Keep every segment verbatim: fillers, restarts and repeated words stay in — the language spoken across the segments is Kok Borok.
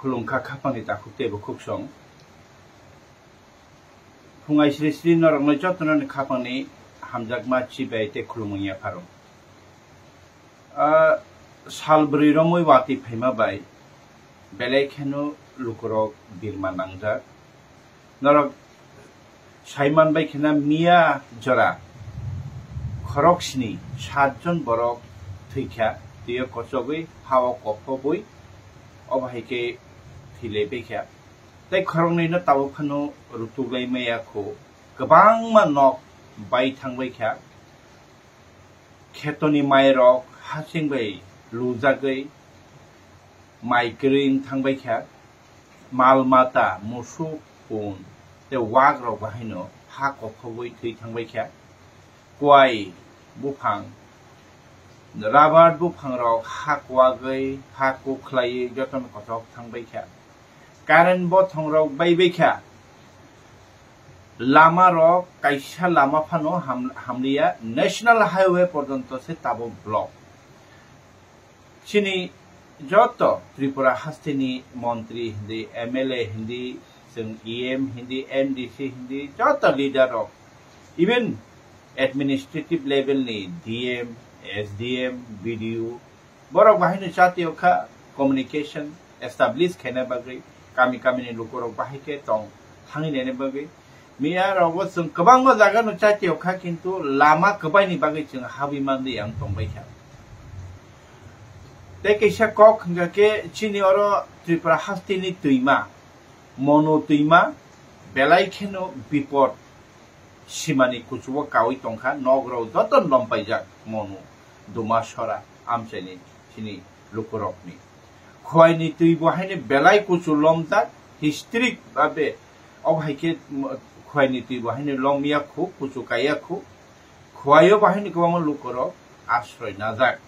Khulumkha khapangni takhuk tei bukhuk song. Phungai sri sri norokno jotono ni khapangni hamjakma chibai tei khulumung yapharo. Ah, sal bwrwi romwi watwi phaima bai belai kheno lukurok birma nangjak. Norok saiman bai kheno miya jora khorok sini satjon borok thwikha, twiyo kochogwi hao kophobwi obo hai khe thwilaibaikha. Tei khoroknwino tabuk phano rutuklai maya kho, kwbangma nok bai thangbaikha. Khetoni mairok hasing bai lujagwi mai kwrwi wng thangbaikha. Mal mata, musuk, pun tei wakrok bahaino ha kophogwi thwi thangbaikha. Kuai buphang, rabar buphangrok ha kwagwi, ha kuk khlaiwi jotono kochok thangbaikha. Current bothongrok baibaikha. Lamarok kaisa lama phano ham-, hamliya, National Highway porjonto se tabuk block. Chini joto Tripura hasteni montri hindi, M L A hindi, chwng E M hindi, M D C hindi, joto leader rok, even administrative level ni D M, S D M, B D O, borok bahaino chatio kha, communication establish khaina bagwi, kami kami ni lukurok bahai khe tong thangwi naina bagwi. Miya rogo chwng kwbangma jaga no chatio kha, kintu lama kwbai ni bagwi chwng habwi mandi ang tongbai kha. Tei kaisa kok hwnkha khe chini oro Tripura hasteni twima, Monu twima, belai kheno bipot simani kuchugo kaui tongkha, nogrok joto lompaijak Monu, Dumasora, amchaini chini lukurokni. Khwaini twi bo haino belai kuchu lomjak, history babe, obo hai khe, mm, Khwaini twi bo haino lomya khu, kuchu kaiya khu. Khwaio bo haino kwbangma lukurok asroi najak.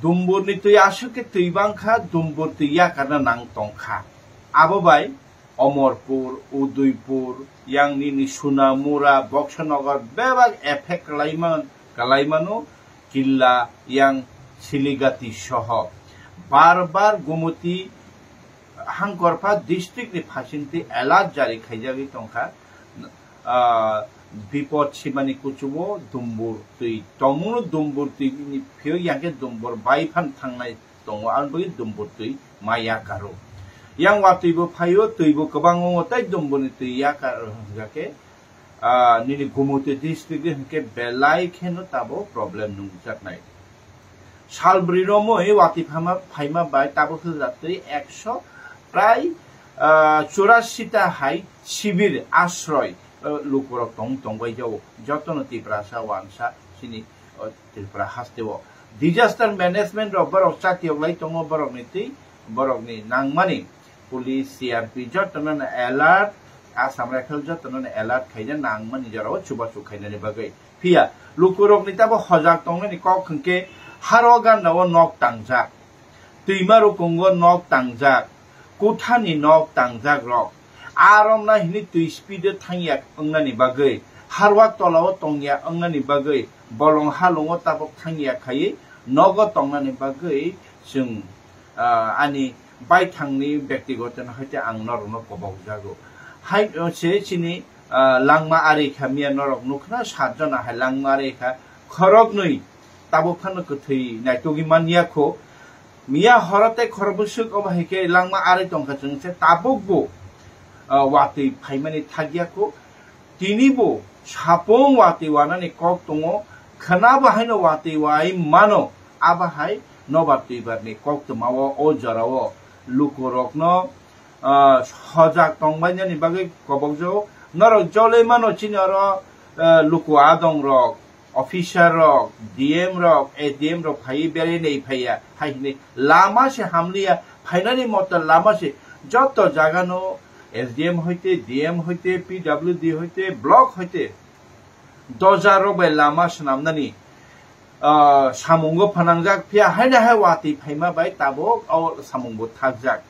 Dumburni twi aswk khe twi bangkha, dumbur twi yakarna nang tongkha. Abo bai Omorpur, Udaipur, yang nini Sonamura, Boksanagar bebak effect kwlaiman-, kwlaimano, Killa, yang Siligati soho. Bar bar Gumoti Hangkorpha district ni phasingtwi alert jari khaijagwi tongkha. Ah, bipot simani kuchugo dumbur twi tongmungno, dumbur twi ni phiyok yang khe dumbur bai phan thangnai tongo, ang bagwi dumbur twi ma yakaro. Yang watwi bo phaio, twi bo kwbang wngo, tei dumburni twi yakar hwnkha khe, ah, nini Gumoti district hwnkhe belai kheno tabo problem nungjaknai. Sal bwrwi romwi watwi phama-, phaima bai tabuk hwlwk twi ekso prai, ah, churasi ta hai sibir asroi, ah, lukurok tong tongbai jao. Jotono Tiprasa wansa chini, ah, Tripura hasteo. Disaster management rok borok chatiyok lai tongo, borokni twi, borokni nangmani police, C R P jotono no alert, Assam Rifle jotono no alert khaina nangmani jorao chubachu khainani bagwi. Phiya lukurokni tabo hojak tongnani kok hwnkhe haro gandao nok tangjak, twima rukungo nok tangjak, kuthani nok tangjak rok. Aromna hini twi speed o thangya wngnani bagwi, harwak tolao tongya wngnani bagwi, bolong halongo tabok thangya khaiwi nogo tongnani bagwi chwng, ah, ani baithangni byaktigoto no haite ang norokno kobokjago. Hai, o, se chini, ah, langma ari kha miya norok nukha na, satjona hai langma ari kha, khoroknwi tabuk phano kwthwi naitugwi manya kho. Miya horo tei khorokbwswk obo hai khe langma ari tongkha chwng se tabukbo, ah, watwi phaimani thakya kho. Tini bo sapung watwi wanani kok tongo, khwna bo haino watwi wai mano, abo hai nobar twibarni koktwmao o jorao lukurokno, ah, hojak tongbainani bagwi kobokjago. Norok joloi mano chini oro, ah, luku adongrok, officer rok, D M rok, S D M rok phaiwi berai nai phaiya, hai hwnwi lama se hamliya, phainani moto lama se joto jagano S D M hoite, D M hoite, P W D hoite, block hoite, doja rok bai lama swnamnani, ah, samungo phanangjak, phiya haino hai watwi phaima bai tabuk o samungbo thakjak.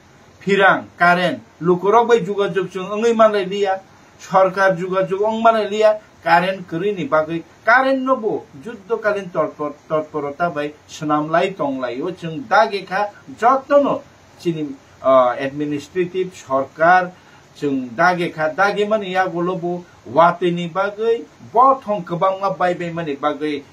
Phirang, current, lukurok bai jugajug chwng wngwi manlai liya, sorkar jugajug wng manlai liya, current kwrwini bagwi, current no bo juddokalin torpor-, torporota bai swnamlai tonglaio chwng dagi kha jotono chini, ah, administrative sorkar chwng dagi kha, dagi mani yagulo bo watwi ni bagwi bothong kwbangma bai bai mani bagwi,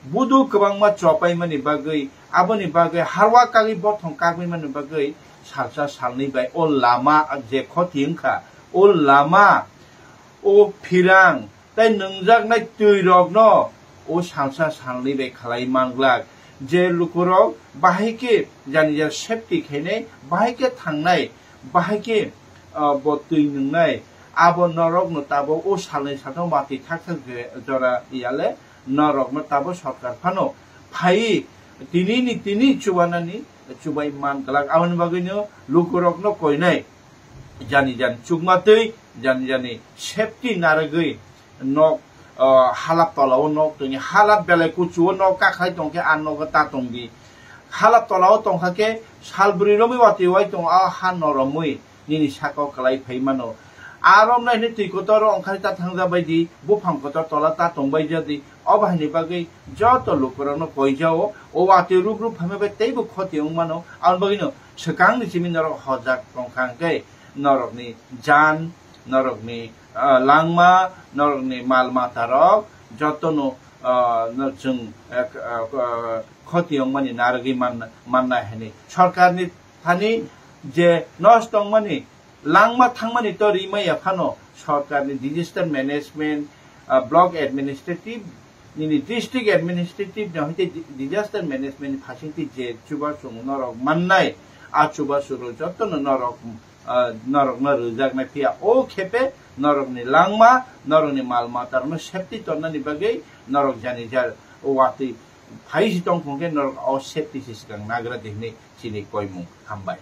budu kwbangma chopai mani bagwi, aboni bagwi harwa kagwi bothong kagwi mani bagwi salsa salnwi bai o lama je khoti wngkha, o lama, o phirang tei nungjaknai twi rokno o salsa salnwi bai khalai manglak, je lukurok bahai khe jani jani safety khainai, bahai khe thangnai, bahai khe, ah, bo twi nungnai, abo norokno tabuk o salnwi sathang watwi thak thak je-, jora yale norokno tabuk sorkar phano phaiwi tini ni tini chubanani chubai man glak. Aboni bagwino lukurokno koinai jani jani chukma twi, jani jani safety narwgwi nok, ah, halap tola o nok tongwi, halap belai kuchu o nok kakhai tongkhe a nogo ta tongdi. Halap tola o tongkha khe sal bwrwi romwi watwi wai tongo, a ha noromwi nini saka o kwlai phai mano. A romnai hwnwi twi kotor o ongkhar ta thangja bai di, buphang kotor tola ta tongbai ja di. Obo haini bagwi joto lukurokno koijao, o watwi rup rup phaima bai teibo khoti wng mano. Aboni bagwino swkangni simi norok hojak tongkha hwnkhe norokni jan, norokni, ah, langma, norokni mal matarok jotono, ah, no chwng, ah, ah, khoti wngmani narwgwi man-, mannai hwnwi. Sorkarni thani je nosto wngmani langma thangmani to rimaya phano sorkarni disaster management, ah, block administrative, nini district administrative ni hoite di-, disaster management ni phasingtwi je chubachu norok mannai, a chubachu rok jotono norok, ah, norokno rwjaknai phiya. O khepe norokni langma, norokni mal matarokno safety tonnani bagwi norok jani jar watwi phai si tong phung khe norok o safety se swkang nagra di hwnwi chini koimung. Hambai.